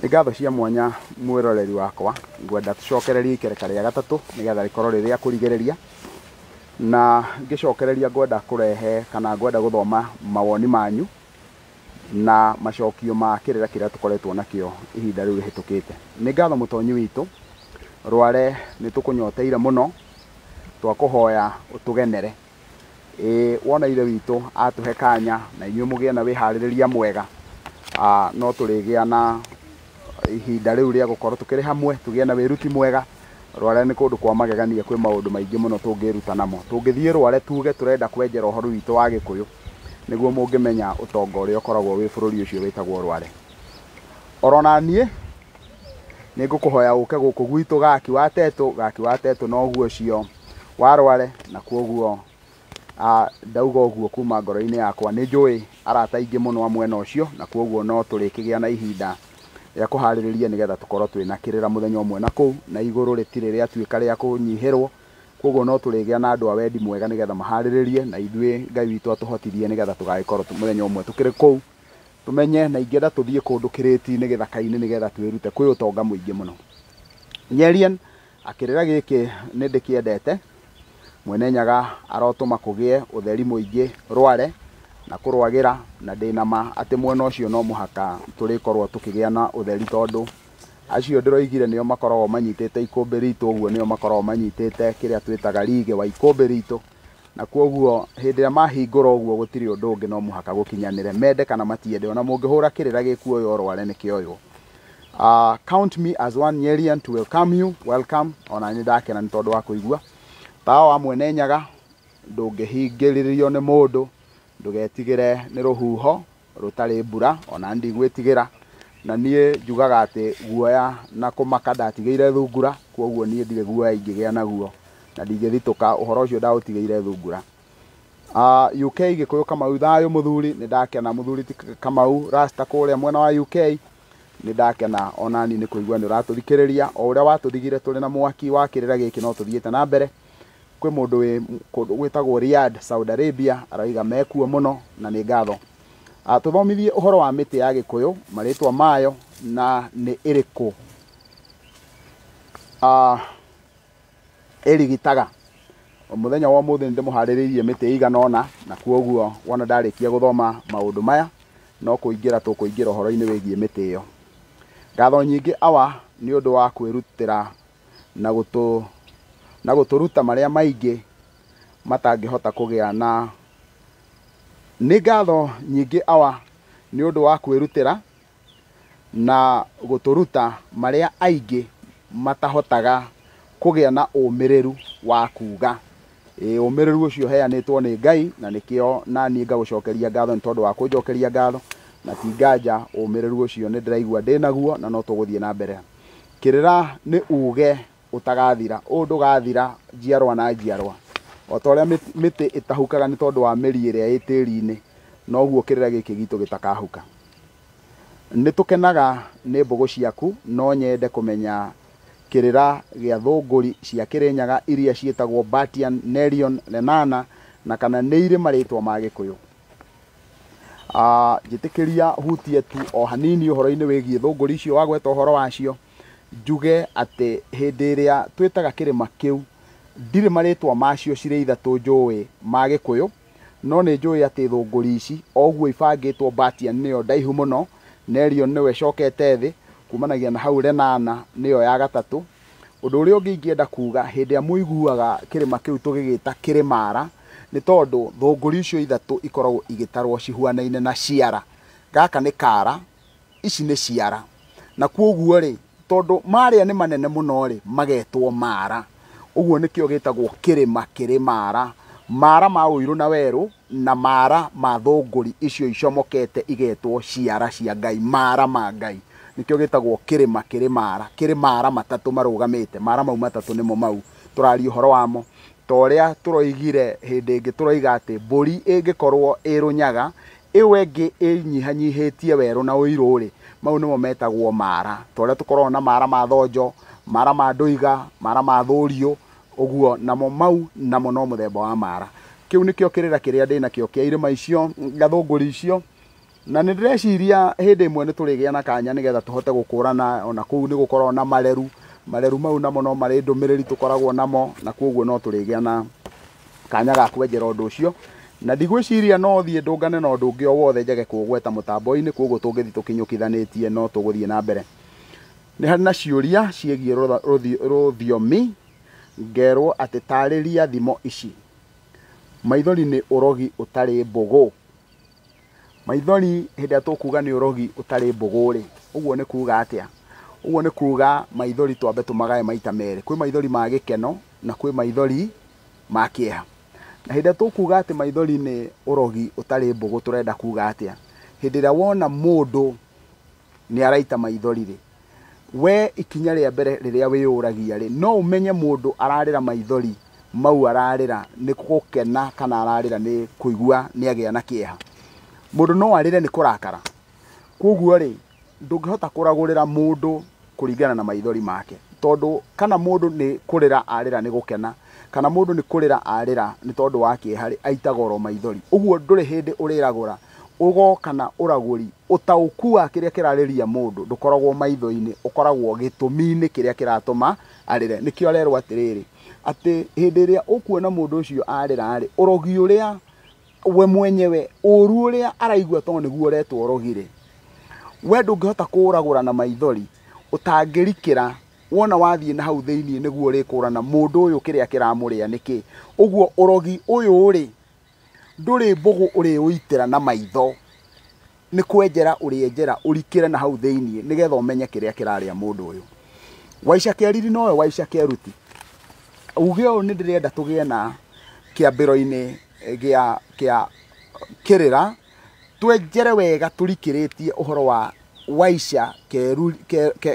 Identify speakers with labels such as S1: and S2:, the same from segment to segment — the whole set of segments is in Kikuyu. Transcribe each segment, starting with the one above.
S1: Nĩ ngatho cia mwanya mwĩroreri wakwa, ngwenda tũcokererie ikereka rĩa gatatũ nĩgetha rĩkorwo rĩ rĩa kũrigĩrĩria. Na ngĩcokereria ngwenda kũrehe kana ngwenda gũthoma mawoni manyu na macokio ma kĩrĩra kĩrĩa tũkoretwo nakĩo ihinda rĩu rĩhĩtũkĩte. Nĩ ngatho mũtonyi witũ, Rware nĩ tũkũnyoteire mũno, twakũhoya ũtũgenere. Ĩĩ wona ithe witũ atũhe kanya na inyuĩ mũgĩe na wĩharĩrĩria mwega, no tũrĩgĩa na ihinda rĩu rĩa gũkorwo tũkĩrĩ hamwe, tũgĩe na wĩruti mwega. Rware nĩ kũndũ kwa magegania, kwĩ maũndũ maingĩ mũno tũngĩruta namo. Tũngĩthiĩ Rware tuge tũrenda kwenjera ũhoro witũ wa Gĩkũyũ, nĩguo mũngĩmenya ũtonga ũrĩa ũkoragwo wĩ bũrũri ũcio wĩtagwo Rware. Oro na niĩ nĩ ngũkũhoya ũke gũkũ gwitũ Gaki wa Tetũ. Gaki wa Tetũ noguo ũcio wa Rware, na kwoguo ndauga ũguo kuma ngoro-inĩ yakwa. Nĩ njũĩ arata aingĩ mũno a mwena ũcio, na kwoguo no tũrĩkĩgĩa na ihinda rĩa kũharĩrĩria nĩgetha tũkorwo twĩna kĩrĩra mũthenya ũmwe na kũu, na igũrũ rĩtirĩ rĩatuĩka rĩa kũnyihĩrwo. Kwoguo no tũrĩgĩa na andũ a wendi mwega nĩgetha maharĩrĩrie, na ithuĩ Ngai witũ atũhotithie nĩgetha tũgagĩkorwo mũthenya ũmwe tũkĩrĩ kũu tũmenye. Na ingĩenda tũthiĩ kũndũ kĩrĩti-inĩ gĩthaka-inĩ nĩgetha twĩrute, kwĩ ũtonga mũingĩ mũno. Nyerian akĩrĩra gĩkĩ nĩ ndĩkĩendete. Mwene Nyaga arotũma kũgĩe ũtheri mũingĩ Rware na kũrwagĩra, na ndĩna ma atĩ mwena ũcio no mũhaka tũrĩkorwo tũkĩgĩa na ũtheri, tondũ acio ndĩroigire nĩo makoragwo manyitĩte ikũmbĩ ritũ, ũguo nĩo makoragwo manyitĩte kĩrĩa twĩtaga rigi wa ikũmbĩ ritũ, na kwoguo hĩndĩ ĩrĩa mahingũra ũguo gũtirĩ ũndũ ũngĩ, no mũhaka gũkinyanĩre, mende kana matiende. Ona mũngĩhũra kĩrĩra gĩkuoywo Rware nĩkĩoywo. Count me as one Nyerian to welcome you. Welcome. Ona nĩ ndakena nĩ tondũ wa kũigua tawa wa Mwene Nyaga ndũngĩhingĩrĩrio nĩ mũndũ, ndũgetigĩre nĩ rũhuho rũtarĩ mbura, ona ndigwĩtigĩra. Na niĩ njugaga atĩ guoya na kũmaka ndatigĩire thungura, kwoguo niĩ ndirĩ guoya ingĩgĩa naguo na ndingĩthitũka, ũhoro ũcio ndaũtigĩire thungura. UK Gĩkũyũ Kamau thayũ mũthuri, nĩ ndakena mũthuri ti Kamau Rasta kũrĩa mwena wa UK, nĩ ndakena ona niĩ nĩ kũigua nĩ ũratũthikĩrĩria. O ũrĩa watũthigire tũrĩ na mwaki wa kĩrĩra gĩkĩ no tũthiĩte na mbere. Kwĩ mũndũ wĩ kũndũ gwĩtagwo Riyadh, Saudi Arabia, arauga mekuo mũno na nĩ ngatho. Tũthomithie ũhoro wa mĩtĩ ya Gĩkũyũ, marĩtwa mayo na nĩ ĩrĩkũ ĩrigitaga. Mũthenya wa ũmũthĩ nĩ ndĩmũharĩrĩirie mĩtĩ ĩigana ũna, na kwoguo wona ndarĩkia gũthoma maũndũ maya no kũingĩra tũkũingĩra ũhoro-inĩ wĩgiĩ mĩtĩ ĩyo. Ngatho nyingĩ awa nĩ ũndũ wa kwĩrutĩra na gũtũruta marĩa maingĩ matangĩhota kũgĩa na. Nĩ ngatho nyingĩ awa nĩ ũndũ wa kwĩrutĩra na gũtũruta marĩa aingĩ matahotaga kũgĩa na ũmĩrĩru wa kuga. Ĩĩ, ũmĩrĩru ũcio ũheanĩtwo nĩ Ngai, na nĩkĩo naniĩ ngagũcokeria ngatho nĩ tondũ wa kũnjokeria ngatho, na ti nganja ũmĩrĩru ũcio nĩ ndĩraigua ndĩnaguo na no tũgũthiĩ na mbere. Kĩrĩra nĩ uge ũtagathira, ũũ ndũgathira njiarwa na njiarwa. O ta ũrĩa mĩtĩ ĩtahukaga nĩ tondũ wa mĩri ĩrĩa ĩ tĩri-inĩ, noguo kĩrĩra gĩkĩ gitũ gĩtakahuka. Nĩ tũkenaga nĩ mbũgũ ciaku, no nyende kũmenya kĩrĩra gĩa thũngũri cia Kĩrĩnyaga iria ciĩtagwo Batian, Nerion, Lenana, na kana nĩ irĩ marĩtwa ma Gĩkũyũ. Njĩtĩkĩria hutie tu o hanini ũhoro-inĩ wĩgiĩ thũngũri icio wagweta ũhoro wacio, njuge atĩ hĩndĩ ĩrĩa twĩtaga kĩrĩma kĩu, ndirĩ marĩtwa macio cirĩ ithatũ njũĩ ma Gĩkũyũ, no nĩ njũĩ atĩ thũngũri ici o ũguo ibangĩtwo, Batian nĩyo ndaihu mũno, Nerion nĩwe ĩcokete thĩ, kumanagia na hau Lenana nĩyo ya gatatũ. Ũndũ ũrĩa ũngĩ ingĩenda kuga, hĩndĩ ĩrĩa mũiguaga kĩrĩma kĩu tũgĩgĩta Kĩrĩmara, nĩ tondũ thũngũri icio ithatũ ikoragwo igĩtarwo cihuanaine na ciara. Gaka nĩ kara, ici nĩ ciara. Na kwoguo rĩ, tondũ marĩa nĩ manene mũno rĩ, magetwo mara. Ũguo nĩkĩo gĩtagwo kĩrĩma Kĩrĩmara. Mara ma ũirũ na werũ, na mara ma thũngũri icio icomokete igetwo ciara cia Ngai, mara ma Ngai. Nĩkĩo gĩtagwo kĩrĩma Kĩrĩmara. Kĩrĩ mara matatũ marũgamĩte, mara mau matatũ nĩmo mau tũraria ũhoro wamo. Ta ũrĩa tũroigire hĩndĩ ĩngĩ, tũroiga atĩ mbũri ĩngĩkorwo ĩ rũnyaga, ĩyo ĩngĩ ĩnyihanyihĩtie werũ na ũirũ rĩ, mau nĩmo metagwo mara. Ta ũrĩa tũkoragwo na mara ma thonjo, mara ma ndũiga, mara ma thũriũ, ũguo namo mau namo no mũthemba wa mara. Kĩu nĩkĩo kĩrĩra kĩrĩa ndĩnakĩo kĩa irĩma icio, gĩa thũngũri icio. Na nĩ ndĩreciria hĩndĩ ĩmwe nĩ tũrĩgĩa na kanya nĩgetha tũhote gũkũrana, ona kũu nĩ gũkoragwo na mareru, mareru mau namo no marĩ ndũmĩrĩri tũkoragwo namo, na koguo no tũrĩgĩa na kanya ga kwenjera ũndũ ũcio. Na ndigwĩciria no thiĩ ndũngane na ũndũ ũngĩ o wothe njage kũũgweta mũtambo-inĩ, koguo tũngĩthiĩ tũkinyũkithanĩtie no tũgũthiĩ na mbere. Nĩ harĩ na ciũria ciĩgiĩ rũthiomi, ngerwo atĩ tarĩria thimo ici. Maithori nĩ ũrogi ũtarĩ mbũgũ. Maithori hĩndĩ ĩrĩa tũkuga nĩ ũrogi ũtarĩ mbũgũ rĩ, ũguo nĩ kuga atĩa? Ũguo nĩ kuga maithori twambe tũmagae maita merĩ. Kwĩ maithori ma gĩkeno na kwĩ maithori ma kĩeha. Na hĩndĩ ĩrĩa tũkuga atĩ maithori nĩ ũrogi ũtarĩ mbũgũ tũrenda kuga atĩa? Hĩndĩ ĩrĩa wona mũndũ nĩ araita maithori rĩ, we ikinya rĩa mbere rĩrĩa wĩyũragia rĩ, no ũmenye mũndũ ararĩra maithori mau ararĩra nĩ gũkena kana ararĩra nĩ kũigua nĩ agĩa na kĩeha. Mũndũ no arĩre nĩ kũrakara. Koguo rĩ, ndũngĩhota kũragũrĩra mũndũ kũringana na maithori make, tondũ kana mũndũ nĩ kũrĩra arĩra nĩ gũkena, kana mũndũ nĩ kũrĩra arĩra nĩ tondũ wa kĩeha rĩ, aitaga oro maithori. Ũguo ndũrĩ hĩndĩ ũrĩragũra ũgoka na ũragũri, ũtaũku wa kĩrĩa kĩrarĩria mũndũ ndũkoragwo maitho-inĩ, ũkoragwo gĩtũmi-inĩ kĩrĩa kĩratũma arĩre. Nĩkĩo arerwo atĩrĩrĩ, atĩ hĩndĩ ĩrĩa ũkuona mũndũ ũcio arĩra rĩ, ũrogi ũrĩa we mwenyewe, ũru ũrĩa araigua tondũ nĩguo ũretwo ũrogi rĩ, we ndũngĩhota kũũragũra na maithori, ũtangĩrikĩra wona wathiĩ na hau thĩiniĩ nĩguo ũrĩkũrana mũndũ ũyũ kĩrĩa kĩramũrĩa nĩkĩ. Ũguo ũrogi ũyũ rĩ, ndũrĩ mbũgũ ũrĩũitĩra na maitho, nĩ kwenjera ũrĩenjera ũrikĩre na hau thĩiniĩ nĩgetha ũmenye kĩrĩa kĩrarĩa mũndũ ũyũ. Waica Keriri nowe Waica Keruti. Uge ũyũ nĩ ndĩrenda tũgĩe na kĩambĩro-inĩ gĩa kĩa kĩrĩra, twenjere wega tũrikĩrĩtie ũhoro wa Waica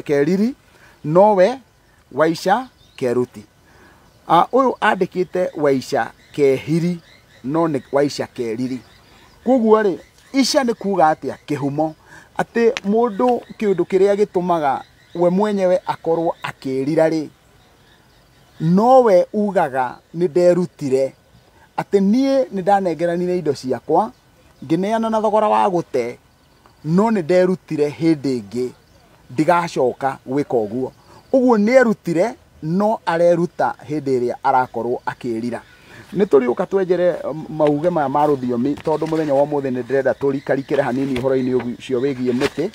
S1: Keriri nowe Waica Keruti. Ũyũ andĩkĩte Waica Kehiri no nĩ Waica Keriri. Koguo rĩ, ica nĩ kuga atĩa? Kĩhumo. Atĩ mũndũ kĩũndũ kĩrĩa gĩtũmaga we mwenyewe akorwo akĩrira rĩ, nowe ugaga nĩ nderutire, atĩ niĩ nĩ ndanengeranire indo ciakwa ngĩneana na thogora wa gũte, no nĩ nderutire hĩndĩ ĩngĩ ndigacoka gwĩka ũguo. Ũguo nĩ erutire no areruta hĩndĩ ĩrĩa arakorwo akĩrira. Nĩ tũrĩũka twenjere mauge maya ma rũthiomi, tondũ mũthenya wa ũmũthĩ nĩ ndĩrenda tũrikarikĩre hanini ũhoro-inĩ ũcio wĩgiĩ mĩtĩ,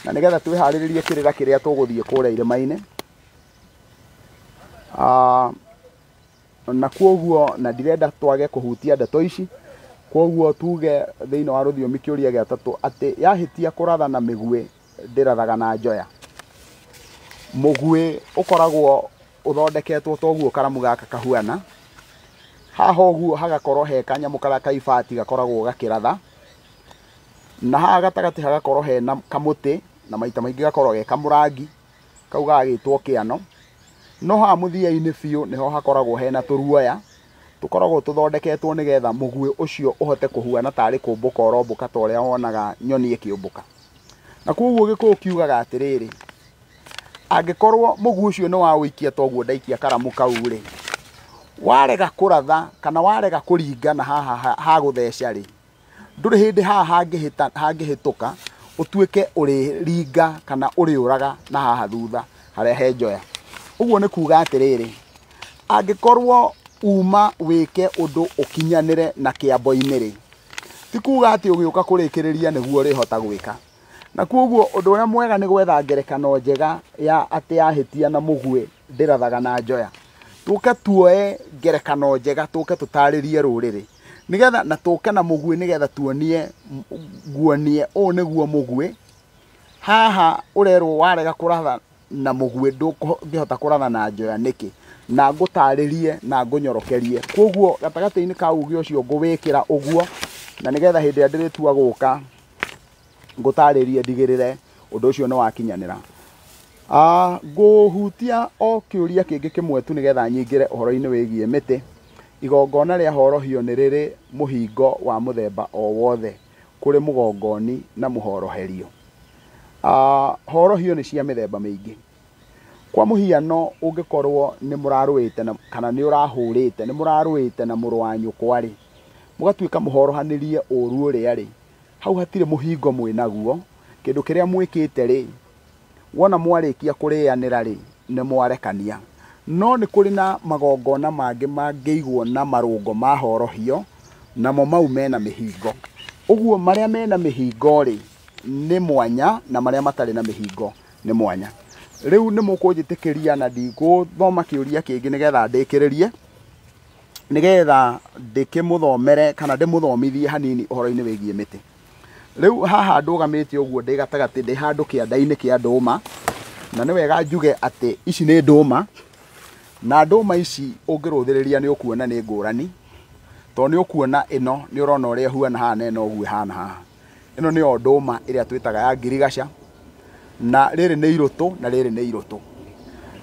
S1: na nĩgetha twĩharĩrĩrie kĩrĩra kĩrĩa tũgũthiĩ kũrĩa irĩma-inĩ. Na koguo na ndirenda twage kũhutia ndeto ici, koguo tuge thĩinĩ wa rũthiomi kĩũria gĩa tatũ atĩ yahĩtia kũratha na mĩguĩ ndĩrathaga na njoya. Mũguĩ ũkoragwo ũthondeketwo toguo karamu gaka kahuana, haha ũguo hagakorwo he kanyamũ karĩa ka ibati gakoragwo gakĩratha, na haha gatagatĩ hagakorwo hena kamũtĩ, na maita maingĩ gakorwo ge kamũrangi, kau gagagĩtwo kĩano. No haha mũthia-inĩ biũ nĩho hakoragwo hena tũruoya tũkoragwo tũthondeketwo nĩgetha mũguĩ ũcio ũhote kũhuana tarĩ kũmbũka ũrombũka ta ũrĩa wonaga nyoni ĩkĩũmbũka. Na koguo Gĩkũyũ kiugaga atĩrĩrĩ, angĩkorwo mũguĩ ũcio nĩ waũikia toguo ndaikia karamu kau rĩ, warega kũratha kana warega kũringa na haha ha gũtheca rĩ, ndũrĩ hĩndĩ haha hangĩhĩtũka ũtuĩke ũrĩringa kana ũrĩũraga na haha thutha harĩa he njoya. Ũguo nĩ kuga atĩrĩrĩ, angĩkorwo uma wĩke ũndũ ũkinyanĩre na kĩambo-inĩ rĩ, ti kuga atĩ ũgĩũka kũrĩkĩrĩria nĩguo ũrĩhota gwĩka. Na koguo ũndũ ũrĩa mwega nĩ gwetha ngerekano njega ya atĩ yahĩtia na mũguĩ ndĩrathaga na njoya. Tũke tuoe ngerekano njega, tũke tũtarĩrie rũrĩrĩ nĩgetha, na tũke na mũguĩ nĩgetha tuonie, nguonie ũũ nĩguo mũguĩ. Haha ũrerwo warega kũratha na mũguĩ ndũngĩhota kũratha na njoya nĩkĩ, na ngũtarĩrie na ngũnyorokerie. Koguo gatagatĩ-inĩ ka uge ũcio ngũwĩkĩra ũguo, na nĩgetha hĩndĩ ĩrĩa ndĩrĩtua gũka ngũtarĩrie ndigĩrĩre ũndũ ũcio nĩ wakinyanĩra. Ngũhutia o kĩũria kĩngĩ kĩmwe tu nĩgetha nyingĩre ũhoro-inĩ wĩgiĩ mĩtĩ. Igongona rĩa horohio nĩ rĩrĩ mũhingo wa mũthemba o wothe kũrĩ mũgongoni na mũhoroherio. Horohio nĩ cia mĩthemba mĩingĩ. Kwa mũhiano ũngĩkorwo nĩ mũrarũĩte na, kana nĩ ũrahũrĩte, nĩ mũrarũĩte na mũrũ wa nyũkwa rĩ, mũgatuĩka mũhorohanĩrie ũru ũrĩa rĩ, hau Hau hatirĩ mũhingo mwĩnaguo, kĩndũ kĩrĩa mwĩkĩte rĩ, wona mwarĩkia kũrĩanĩra rĩ, nĩ mwarekania. No nĩ kũrĩ na magongona mangĩ mangĩigwo na marũngo ma horohio, namo mau mena mĩhingo. Ũguo marĩa mena mĩhingo rĩ, nĩ mwanya, na marĩa matarĩ na mĩhingo nĩ mwanya. Rĩu nĩ mũkũnjĩtĩkĩria na ndigũthoma kĩũria kĩngĩ nĩgetha ndĩkĩrĩrie, nĩgetha ndĩkĩmũthomere kana ndĩmũthomithie hanini ũhoro-inĩ wĩgiĩ mĩtĩ. Rĩu haha ndũgamĩte ũguo ndĩ gatagatĩ, ndĩ handũ kĩanda-inĩ kĩa ndũma, na nĩ wega njuge atĩ ici nĩ ndũma, na ndũma ici ũngĩrũthĩrĩria nĩ ũkuona nĩ ngũrani, tondũ nĩ ũkuona ĩno nĩ ũrona ũrĩa ĩhuana haha na ĩno ũguo ĩhana haha. Ĩno nĩyo ndũma ĩrĩa twĩtaga ya ngirigaca, na rĩrĩ nĩ irũtũ na rĩrĩ nĩ irũtũ.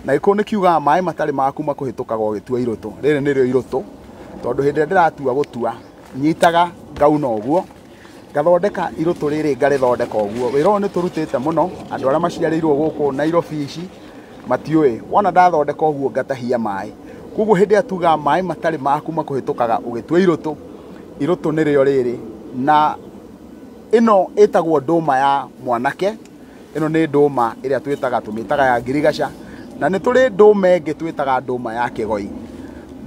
S1: Na gĩkũyũ nĩ kiugaga maĩ matarĩ maku makũhĩtũkaga ũgĩtua irũtũ. Rĩrĩ nĩrĩo irũtũ, tondũ hĩndĩ ĩrĩa ndĩratua gũtua, nyitaga ngauna ũguo, ngathondeka irũtũ rĩrĩ ngarĩthondeka ũguo. Wĩra ũyũ nĩ tũrutĩte mũno, andũ arĩa maciarĩirwo gũkũ Nairobi ici matiũĩ. Wona ndathondeka ũguo ngatahia maĩ. Koguo hĩndĩ ĩrĩa tugaga maĩ matarĩ maku makũhĩtũkaga ũgĩtua irũtũ, irũtũ nĩrĩo rĩrĩ. Na ĩno ĩtagwo ndũma ya mwanake, ĩno nĩ ndũma ĩrĩa twĩtaga, tũmĩtaga ya ngirigaca, na nĩ tũrĩ ndũma ĩngĩ twĩtaga ndũma ya kĩgoi.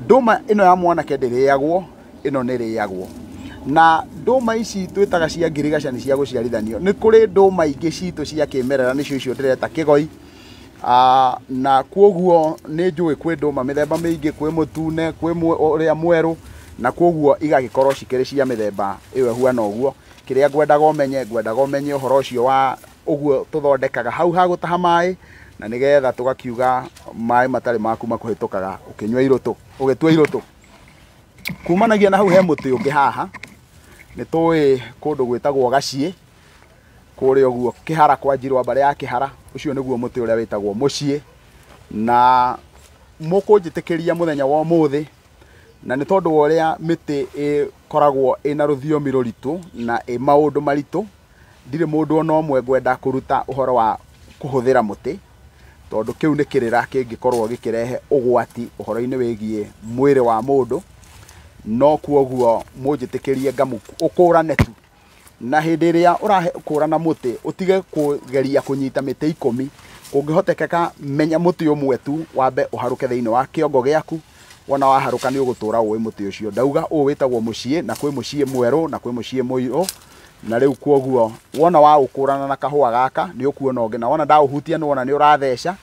S1: Ndũma ĩno ya mwanake ndĩrĩagwo, ĩno nĩ ĩrĩagwo. Na ndũma ici twĩtaga cia ngirigaca nĩ cia gũciarithanio. Nĩ kũrĩ ndũma ingĩ citũ cia kĩmerera, nĩcio icio ndĩreta kĩgoi. Na kwoguo nĩ njũĩ kwĩ ndũma mĩthemba mĩingĩ, kwĩ mũtune, kwĩ ũrĩa mwerũ, na kwoguo igagĩkorwo cikĩrĩ cia mĩthemba ĩyo ĩhuana ũguo. Kĩrĩa ngwendaga ũmenye, ngwendaga ũmenye ũhoro ũcio wa ũguo tũthondekaga hau ha gũtaha maĩ, na nĩgetha tũgakiuga maĩ matarĩ maku makũhĩtũkaga ũkĩnyua irũtũ, ũgĩtua irũtũ. Kumanagia na hau he mũtĩ ũngĩ haha, nĩ tũĩ kũndũ gwĩtagwo Gaciĩ, kũrĩa ũguo Kĩhara kwa Njirwa, mbarĩ ya Kĩhara, ũcio nĩguo mũtĩ ũrĩa wĩtagwo mũciĩ. Na mũkũnjĩtĩkĩria mũthenya wa ũmũthĩ, na nĩ tondũ wa ũrĩa mĩtĩ ĩkoragwo ĩna rũthiomi rũritũ na ĩ maũndũ maritũ, ndirĩ mũndũ ona ũmwe ngwenda kũruta ũhoro wa kũhũthĩra mũtĩ, tondũ kĩu nĩ kĩrĩra kĩngĩkorwo gĩkĩrehe ũgwati ũhoro-inĩ wĩgiĩ mwĩrĩ wa mũndũ. No kwoguo mũnjĩtĩkĩrie ũkũrane tu. Na hĩndĩ ĩrĩa ũrakũrana mũtĩ, ũtige kũgeria kũnyita mĩtĩ 10. Kũngĩhotekeka menya mũtĩ ũmwe tu, wambe ũharũke thĩinĩ wa kĩongo gĩaku. Wona waharũka nĩ ũgũtũra ũĩ mũtĩ ũcio. Ndauga ũũ wĩtagwo mũciĩ, na kwĩ mũciĩ mwerũ na kwĩ mũciĩ mũirũ. Na rĩu kwoguo wona waũkũrana na kahũa gaka nĩ ũkuona ũngĩ, na wona ndaũhutia nĩ wona nĩ ũratheca,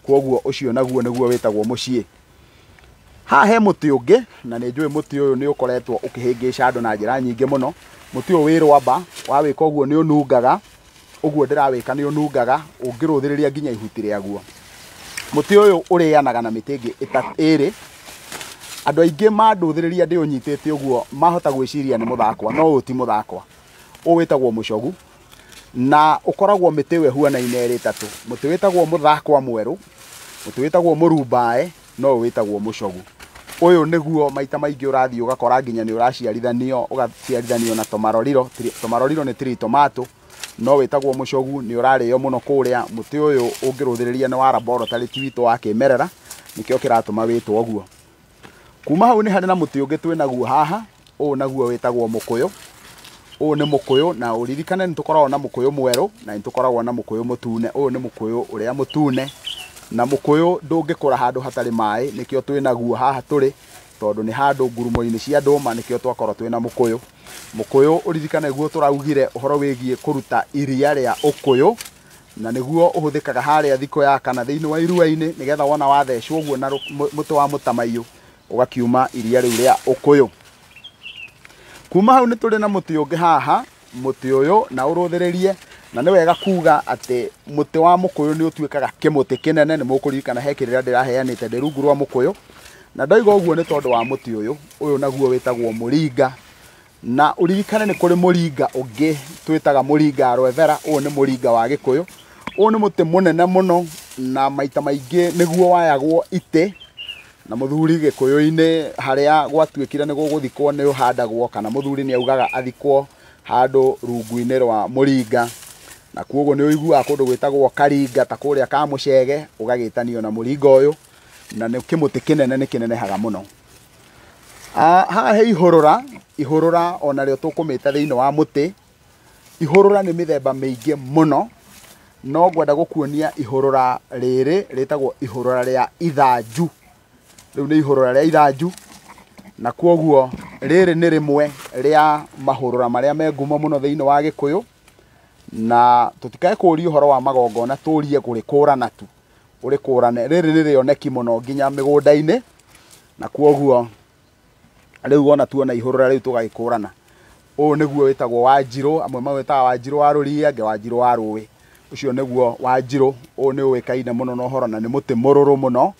S1: kwoguo ũcio naguo nĩguo wĩtagwo mũciĩ. Haha he mũtĩ ũngĩ, na nĩ njũĩ mũtĩ ũyũ nĩ ũkoretwo ũkĩhĩngĩca andũ na njĩra nyingĩ mũno. Mũtĩ ũyũ wĩ rwamba, wawĩka ũguo nĩ ũnungaga, ũguo ndĩrawĩka nĩ ũnungaga, ũngĩrũthĩrĩria nginya ihuti rĩaguo. Mũtĩ ũyũ ũrĩanaga na mĩtĩ ĩngĩ ĩrĩ. Andũ aingĩ mandũthĩrĩria ndĩũnyitĩte ũguo mahota gwĩciria nĩ mũthakwa, no ũyũ ti mũthakwa. Ũyũ wĩtagwo mũcogu, na ũkoragwo mĩtĩ ĩyo ĩhuanaine ĩrĩ ĩtatũ. Mũtĩ wĩtagwo mũthakwa mwerũ, mũtĩ wĩtagwo mũrumbae, no ũyũ wĩtagwo mũcogu. Ũyũ nĩguo maita maingĩ ũrathiĩ ũgakora nginya nĩ ũraciarithanio, ũgaciarithanio na tomaroriro. Tomaroriro nĩ tree tomato, no wĩtagwo mũcogu, nĩ ũrarĩo mũno kũrĩa. Mũtĩ ũyũ ũngĩrũthĩrĩria nĩ wa laboratory ti witũ wa kĩmerera, nĩkĩo kĩratũma wĩtwo ũguo. Kuma hau nĩ harĩ na mũtĩ ũngĩ twĩnaguo haha, ũyũ naguo wĩtagwo mũkũyũ. Ũyũ nĩ mũkũyũ, na ũririkane nĩ tũkoragwo na mũkũyũ mwerũ na nĩ tũkoragwo na mũkũyũ mũtune. Ũyũ nĩ mũkũyũ ũrĩa mũtune, na mũkũyũ ndũngĩkũra handũ hatarĩ maĩ, nĩkĩo twĩnaguo haha tũrĩ, tondũ nĩ handũ ngurumo-inĩ cia ndũma, nĩkĩo twakorwo twĩna mũkũyũ. Mũkũyũ ũririkane guo tũraugire ũhoro wĩgiĩ kũruta iria rĩa ũkũyũ, na nĩguo ũhũthĩkaga harĩa thikũ ya kana thĩinĩ wa irua-inĩ, nĩgetha wona wathecwo ũguo na mũtĩ wa mũtamaiyũ ũgakiuma iria rĩu rĩa ũkũyũ. Kuma hau nĩ tũrĩ na mũtĩ ũngĩ haha, mũtĩ ũyũ na ũrũthĩrĩrie, na nĩ wega kuga atĩ mũtĩ wa mũkũyũ nĩ ũtuĩkaga kĩmũtĩ kĩnene. Nĩ mũkũririkana he kĩrĩra ndĩraheanĩte ndĩ rungu rwa mũkũyũ, na ndoiga ũguo nĩ tondũ wa mũtĩ ũyũ. Ũyũ naguo wĩtagwo mũringa, na ũririkane nĩ kũrĩ mũringa ũngĩ twĩtaga mũringa aloe vera. Ũyũ nĩ mũringa wa gĩkũyũ. Ũyũ nĩ mũtĩ mũnene mũno, na maita maingĩ nĩguo wayagwo itĩ, na mũthuri gĩkũyũ-inĩ harĩa gwatuĩkire nĩ gũgũthikwo nĩ ũhandagwo, kana mũthuri nĩ augaga athikwo handũ rungu-inĩ rwa mũringa, na kwoguo nĩ ũiguaga kũndũ gwĩtagwo karinga ta kũrĩa ka mũcege, ũgagĩtanio na mũringa ũyũ, na nĩ kĩmũtĩ kĩnene, nĩ kĩnenehaga mũno. Haha he ihũrũra, ihũrũra onarĩo tũkũmĩta thĩinĩ wa mũtĩ, Ihũrũra nĩ mĩthemba mĩingĩ mũno, no ngwenda gũkuonia ihũrũra rĩrĩ rĩtagwo ihũrũra rĩa ithanju. Rĩu nĩ ihũrũra rĩa ithanju, na kwoguo rĩrĩ nĩ rĩmwe rĩa mahũrũra marĩa me ngumo mũno thĩinĩ wa Gĩkũyũ, na tũtikae kũũria ũhoro wa magongona, tũrie kũrĩkũrana tu, ũrĩkũrane. Rĩrĩ nĩ rĩoneki mũno nginya mĩgũnda-inĩ, na kwoguo rĩu wona tuona ihũrũra rĩu tũgagĩkũrana. Ũyũ nĩguo wĩtagwo wanjirũ, amwe mawĩtaga wanjirũ wa rũriĩ, angĩ wanjirũ wa rũĩ. Ũcio nĩguo wanjirũ, ũyũ nĩ ũĩkaine mũno na ũhoro na nĩ mũtĩ mũrũrũ mũno,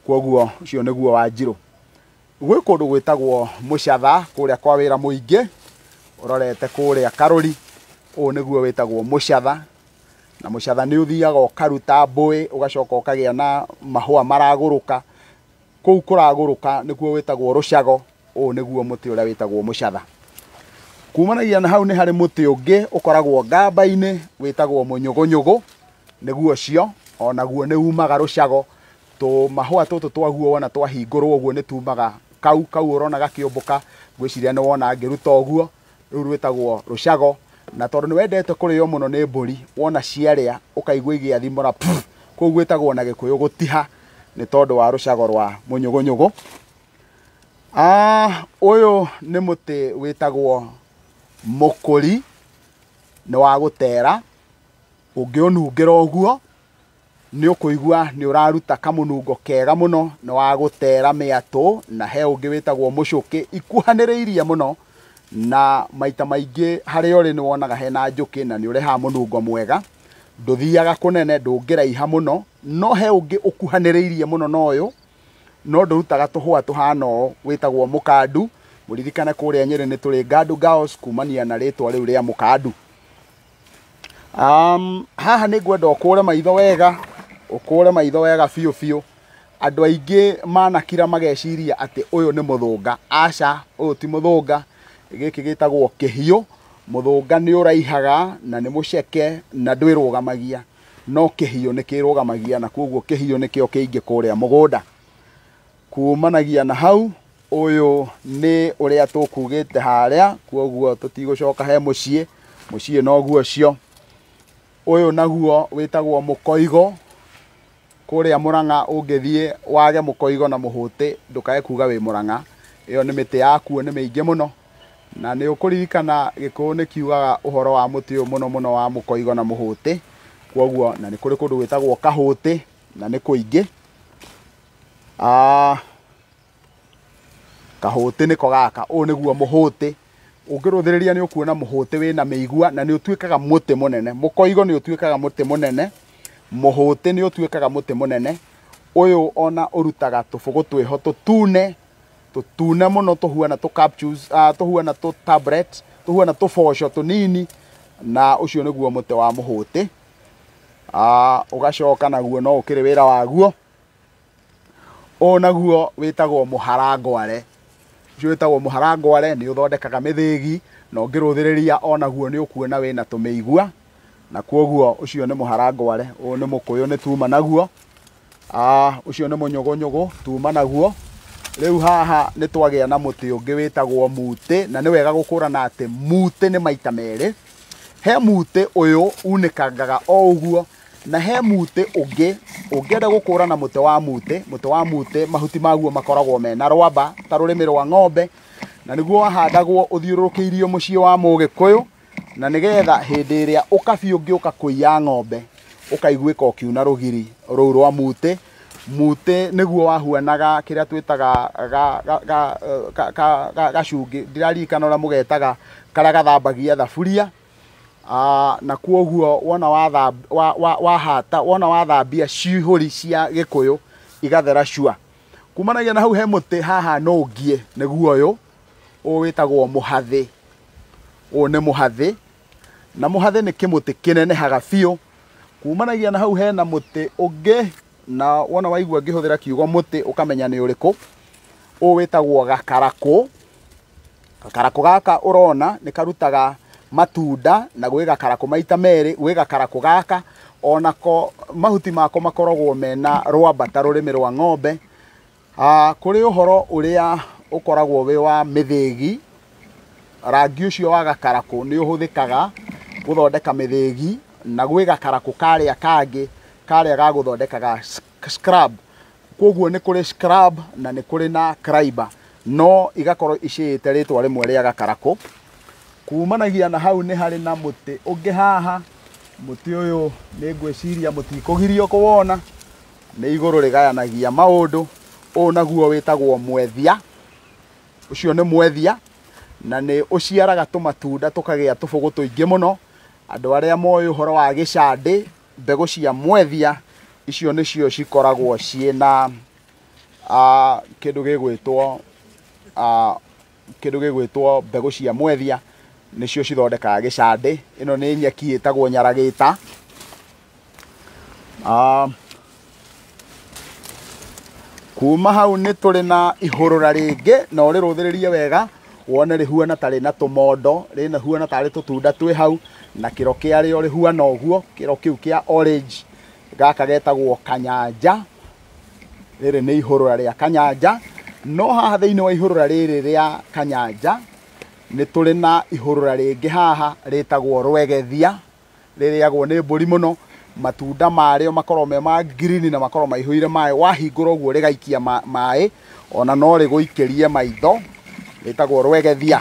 S1: kwoguo ũcio nĩguo wanjirũ. Gwĩ kũndũ gwĩtagwo mũcatha kũrĩa kwa wĩra mũingĩ, ũrorete kũrĩa Karũri, ũyũ nĩguo wĩtagwo mũcatha. Na mũcatha nĩ ũthiaga ũkaruta mbũĩ, ũgacoka ũkagĩa na mahũa maragũrũka. Kũu kũragũrũka nĩkuo wĩtagwo rũcago, ũyũ nĩguo mũtĩ ũrĩa wĩtagwo mũcatha. Kumanagia na hau nĩ harĩ mũtĩ ũngĩ ũkoragwo ngamba-inĩ wĩtagwo mũnyũgũnyũgũ, nĩguo ũcio onaguo nĩ umaga rũcago. Tũmahũa tũtũ twaguo wona twahingũrwo ũguo nĩ tumaga kau kau ũrona gakĩũmbũka, ngwĩciria nĩ wona ngĩruta ũguo, rũu rwĩtagwo rũcago. Na tondũ nĩ wendete kũrĩo mũno nĩ mbũri, wona ciarĩa ũkaigua igĩathimũra pfu, kũu gwĩtagwo na Gĩkũyũ gũtiha, nĩ tondũ wa rũcago rwa mũnyũgũnyũgũ. Ũyũ nĩ mũtĩ wĩtagwo mũkũri, nĩ wa gũtera. Ũngĩũnungĩra ũguo nĩ ũkũigua nĩ ũraruta kamũnungo kega mũno, nĩ wa gũtera mĩatũ. Na he ũngĩ wĩtagwo mũcũkĩ, ikuhanĩrĩirie mũno, na maita maingĩ harĩa ũrĩ nĩ wonaga hena njũkĩ na nĩ ũrehaga mũnungo mwega, ndũthiaga kũnene, ndũngĩraiha mũno. No he ũngĩ ũkuhanĩrĩirie mũno na ũyũ, no ndũrutaga tũhũa tũhana ũũ, wĩtagwo mũkandu. Mũririkane kũrĩa Nyĩrĩ nĩ tũrĩ Ngandu Girls kumania na rĩtwa rĩu rĩa mũkandu. Haha nĩ ngwenda ũkũre maitho wega, ũkũre maitho wega biũ biũ. Andũ aingĩ manakira mageciria atĩ ũyũ nĩ mũthũnga. Aca, ũyũ ti mũthũnga. Gĩkĩ gĩtagwo kĩhiũ. Mũthũnga nĩ ũraihaga na nĩ mũceke na ndwĩrũgamagia, no kĩhiũ nĩ kĩrũgamagia, na kwoguo kĩhiũ nĩkĩo kĩingĩ kũrĩa mũgũnda. Kumanagia na hau, ũyũ nĩ ũrĩa tũkugĩte harĩa, kwoguo tũtigũcoka he mũciĩ, mũciĩ noguo ũcio. Ũyũ naguo wĩtagwo mũkoigo. Kũrĩa Mũrang'a ũngĩthiĩ wage mũkoigo na mũhũtĩ, ndũkae kuga wĩ Mũrang'a. Ĩyo nĩ mĩtĩ yakuo nĩ mĩingĩ mũno. Na nĩ ũkũririkana Gĩkũyũ nĩ kiugaga ũhoro wa mũtĩ ũyũ mũno mũno wa mũkoigo na mũhũtĩ. Kwoguo na nĩ kũrĩ kũndũ gwĩtagwo kahũtĩ na nĩ kũingĩ. Kahũtĩ nĩko gaka, ũyũ nĩguo mũhũtĩ. Ũngĩrũthĩrĩria nĩ ũkuona mũhũtĩ wĩna mĩigua na nĩ ũtuĩkaga mũtĩ mũnene. Mũkoigo nĩ ũtuĩkaga mũtĩ mũnene, mũhũtĩ nĩ ũtuĩkaga mũtĩ mũnene. Ũyũ ona ũrutaga tũbũgũ twĩho tũtune, tũtune mũno, tũhuana tũ capsules, tũhuana tũ tablet, tũhuana tũboco tũnini, na ũcio nĩguo mũtĩ wa mũhũtĩ. Ũgacoka naguo no ũkĩrĩ wĩra waguo. Ũyũ naguo wĩtagwo mũharangware. Ũcio wĩtagwo mũharangware, nĩ ũthondekaga mĩthĩgi, na ũngĩrũthĩrĩria onaguo nĩ ũkuona wĩna tũmĩigua, na kwoguo ũcio nĩ mũharangware. Ũyũ nĩ mũkũyũ, nĩ tuma naguo. Ũcio nĩ mũnyũgũnyũgũ, tuma naguo. Rĩu haha nĩ twagĩa na mũtĩ ũngĩ wĩtagwo mũtĩ, na nĩ wega gũkũrana atĩ mũtĩ nĩ maita merĩ. He mũtĩ ũyũ unĩkangaga o ũguo, na he mũtĩ ũngĩ ũngĩenda gũkũrana mũtĩ wa mũtĩ. Mũtĩ wa mũtĩ mahuti maguo makoragwo mena rwamba ta rũrĩmĩ rwa ng'ombe, na nĩguo wahandagwo ũthiũrũrũkĩirio mũciĩ wa Mũgĩkũyũ, na nĩgetha hĩndĩ ĩrĩa ũkabi ũngĩũka kũiya ng'ombe ũkaiguĩka ũkiuna rũgiri rũu rwa mũtĩ. Mũtĩ nĩguo wahuanaga kĩrĩa twĩtaga gacungĩ, ndiraririkana ũrĩa mũgetaga, karĩa gathambagia thaburia. Na kwoguo wona wahata, wona wathambia cihũri cia Gĩkũyũ igathera cua. Kumanagia na hau he mũtĩ haha nũngiĩ, nĩguo ũyũ, ũyũ wĩtagwo mũhathĩ. Ũyũ nĩ mũhathĩ, na mũhathĩ nĩ kĩmũtĩ kĩnenehaga biũ. Kumanagia na hau hena mũtĩ ũngĩ, na wona waigua ngĩhũthĩra kiugo mũtĩ ũkamenya nĩ ũrĩkũ. Ũyũ wĩtagwo gakarakũ. Gakarakũ gaka ũrona nĩ karutaga matunda, na gwĩ gakarakũ maita merĩ. Gwĩ gakarakũ gaka onako mahuti mako makoragwo mena rwamba ta rũrĩmĩ rwa ng'ombe. Kũrĩ ũhoro ũrĩa ũkoragwo wĩ wa mĩthĩgi, rangi ũcio wa gakarakũ nĩ ũhũthĩkaga gũthondeka mĩthĩgi, na gwĩ gakarakũ karĩa kangĩ karĩa ga gũthondekaga scrub. Koguo nĩ kũrĩ scrub na nĩ kũrĩ na criber, no igakorwo icĩĩte rĩtwa rĩmwe rĩa gakarakũ. Kumanagia na hau nĩ harĩ na mũtĩ ũngĩ haha. Mũtĩ ũyũ nĩ ngwĩciria mũtikũgirio kũwona, nĩ igũrũ rĩgayanagia maũndũ. Ũyũ naguo wĩtagwo mwethia, ũcio nĩ mwethia, na nĩ ũciaraga tũmatunda tũkagĩa tũbũgũ tũingĩ mũno. Andũ arĩa moĩ ũhoro wa gĩcandĩ, mbegũ cia mwethia icio nĩcio cikoragwo ciĩna kĩndũ gĩgwĩtwo kĩndũ gĩgwĩtwo mbegũ cia mwethia, nĩcio cithondekaga gĩcandĩ. Ĩno nĩ nyeki ĩtagwo nyaragĩta. Kuma hau nĩ tũrĩ na ihũrũra rĩngĩ, na ũrĩrũthĩrĩrie wega wone rĩhuana tarĩ na tũmondo, rĩhuana tarĩ tũtunda twĩ hau, na kĩro kĩarĩo rĩhuana ũguo, kĩro kĩu kĩa orange. Gaka getagwo kanyanja, rĩrĩ nĩ ihũrũra rĩa kanyanja. No haha thĩinĩ wa ihũrũra rĩrĩ rĩa kanyanja nĩ tũrĩ na ihũrũra rĩngĩ haha rĩtagwo rwegethia, rĩrĩagwo nĩ mbũri mũno. Matunda marĩo makoragwo me ma green na makoragwo maihũire maĩ, wahingũra ũguo rĩgaikia maĩ, ona no rĩgũikĩrie maitho. Rĩtagwo rwegethia,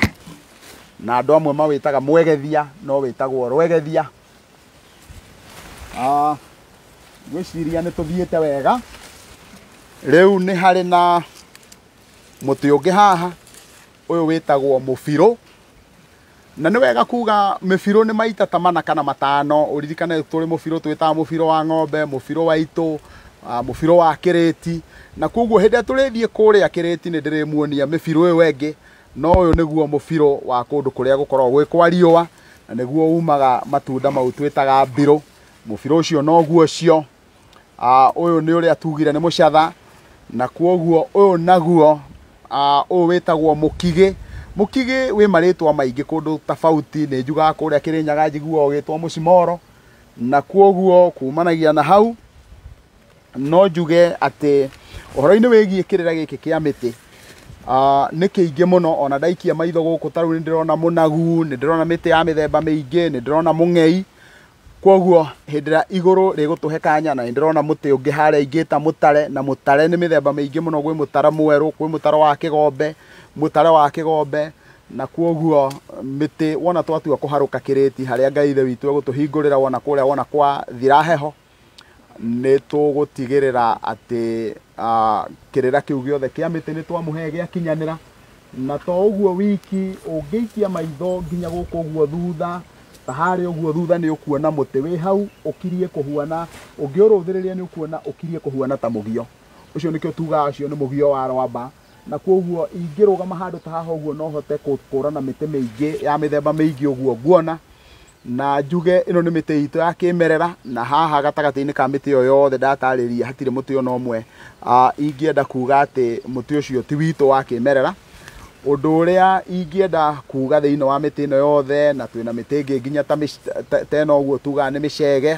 S1: na andũ amwe mawĩtaga mwegethia, no wĩtagwo rwegethia. Ngwĩciria nĩ tũthiĩte wega. Rĩu nĩ harĩ na mũtĩ ũngĩ haha, ũyũ wĩtagwo mũbirũ. Na nĩ wega kuga mĩbirũ nĩ maita ta mana kana matano. Ũririkane tũrĩ mũbirũ twĩtaga mũbirũ wa ng'ombe, mũbirũ wa itũ, mũbirũ wa kĩrĩti. Na koguo hĩndĩ ĩrĩa tũrĩthiĩ kũrĩa kĩrĩti nĩ ndĩrĩmuonia mĩbirũ ĩyo ĩngĩ. No ũyũ nĩguo mũbirũ wa kũndũ kũrĩa gũkoragwo gwĩ kwa riũa, na nĩguo umaga matunda mau twĩtaga mbirũ. Mũbirũ ũcio noguo ũcio. Ũyũ nĩ ũrĩa tugire nĩ mũcatha, na koguo ũyũ naguo ũyũ wĩtagwo mũkigĩ. Mũkigĩ wĩ marĩtwa maingĩ kũndũ tofauti, nĩ njugaga kũrĩa Kĩrĩnyaga njiguaga ũgĩtwo mũcimoro. Na koguo kumanagia na hau no njuge atĩ ũhoro-inĩ wĩgiĩ kĩrĩra gĩkĩ kĩa mĩtĩ nĩ kĩingĩ mũno. Ona ndaikia maitho gũkũ ta rĩu nĩ ndĩrona mũnagu, nĩ ndĩrona mĩtĩ ya mĩthemba mĩingĩ, nĩ ndĩrona mũng'ei. Koguo hĩndĩ ĩrĩa igũrũ rĩgũtũhe kanya, na nĩ ndĩrona mũtĩ ũngĩ harĩa ingĩta mũtare, na mũtare nĩ mĩthemba mĩingĩ mũno. Gwĩ mũtare mwerũ, kwĩ mũtare wa kĩgombe, mũtare wa kĩgombe. Na koguo mĩtĩ wona twatua kũharũka kĩrĩti harĩa Ngai ithe witũ egũtũhingũrĩra, wona kũrĩa wona kwa thira heho, nĩ tũgũtigĩrĩra atĩ kĩrĩra kĩu gĩothe kĩa mĩtĩ nĩ twamũhe gĩakinyanĩra. Na to ũguo wiki, ũngĩikia maitho nginya gũkũ ũguo thutha, ta harĩa ũguo thutha nĩ ũkuona mũtĩ wĩ hau ũkirie kũhuana, ũngĩũrũthĩrĩria nĩ ũkuona ũkirie kũhuana ta mũgio. Ũcio nĩkĩo tugaga ũcio nĩ mũgio wa rwamba. Na koguo ingĩrũgama handũ ta haha ũguo no hote gũkũrana mĩtĩ mĩingĩ ya mĩthemba mĩingĩ ũguo nguona. Na njuge ĩno nĩ mĩtĩ itũ ya kĩmerera, na haha gatagatĩ-inĩ ka mĩtĩ ĩyo yothe ndatarĩria hatirĩ mũtĩ ona ũmwe ingĩenda kuga atĩ mũtĩ ũcio ti witũ wa kĩmerera. Ũndũ ũrĩa ingĩenda kuga thĩinĩ wa mĩtĩ ĩno yothe, na twĩna mĩtĩ ĩngĩ nginya ta ĩno ũguo tugaga nĩ mĩcege.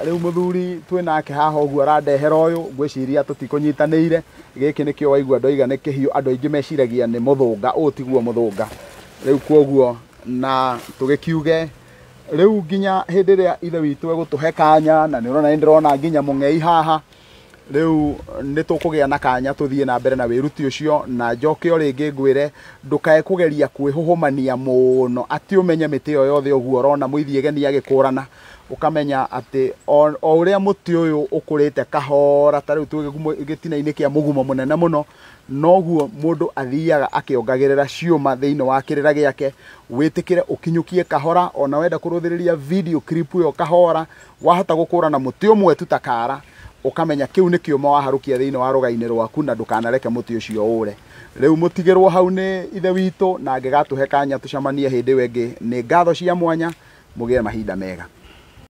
S1: Rĩu mũthuri twĩnake haha ũguo arandehera ũyũ, ngwĩciria tũtikũnyitanĩire. Gĩkĩ nĩkĩo waigua ndoiga nĩ kĩhiũ, andũ aingĩ meciragia nĩ mũthũnga, ũyũ tiguo mũthũnga. Rĩu koguo na tũgĩkiuge rĩu nginya hĩndĩ ĩrĩa ithe witũ egũtũhe kanya, na nĩ ũrona nĩ ndĩrona nginya mũng'ei haha, rĩu nĩ tũkũgĩa na kanya tũthiĩ na mbere na wĩruti ũcio. Na njoke o rĩngĩ ngwĩre ndũkae kũgeria kwĩhũhũmania mũno atĩ ũmenye mĩtĩ ĩyo yothe ũguo ũrona mũithiĩgeni agĩkũrana, ũkamenya atĩ o ũrĩa mũtĩ ũyũ ũkũrĩte kahora, ta rĩu twĩ gĩtina-inĩ kĩa mũgumo mũnene mũno, noguo mũndũ athiaga akĩongagĩrĩra ciũma thĩinĩ wa kĩrĩra gĩake. Wĩtĩkĩre ũkinyũkie kahora, ona wenda kũrũthĩrĩria video clip ĩyo kahora, wahota gũkũrana mũtĩ ũmwe tu ta kara, ũkamenya kĩu nĩ kĩũma waharũkia thĩinĩ wa rũgai-inĩ rwaku, na ndũkanareke mũtĩ ũcio ũre. Rĩu mũtigĩrwo hau nĩ ithe witũ, na angĩgatũhe kanya tũcemanie hĩndĩ ĩyo ĩngĩ. Nĩ ngatho cia mwanya, mũgĩe mahinda mega.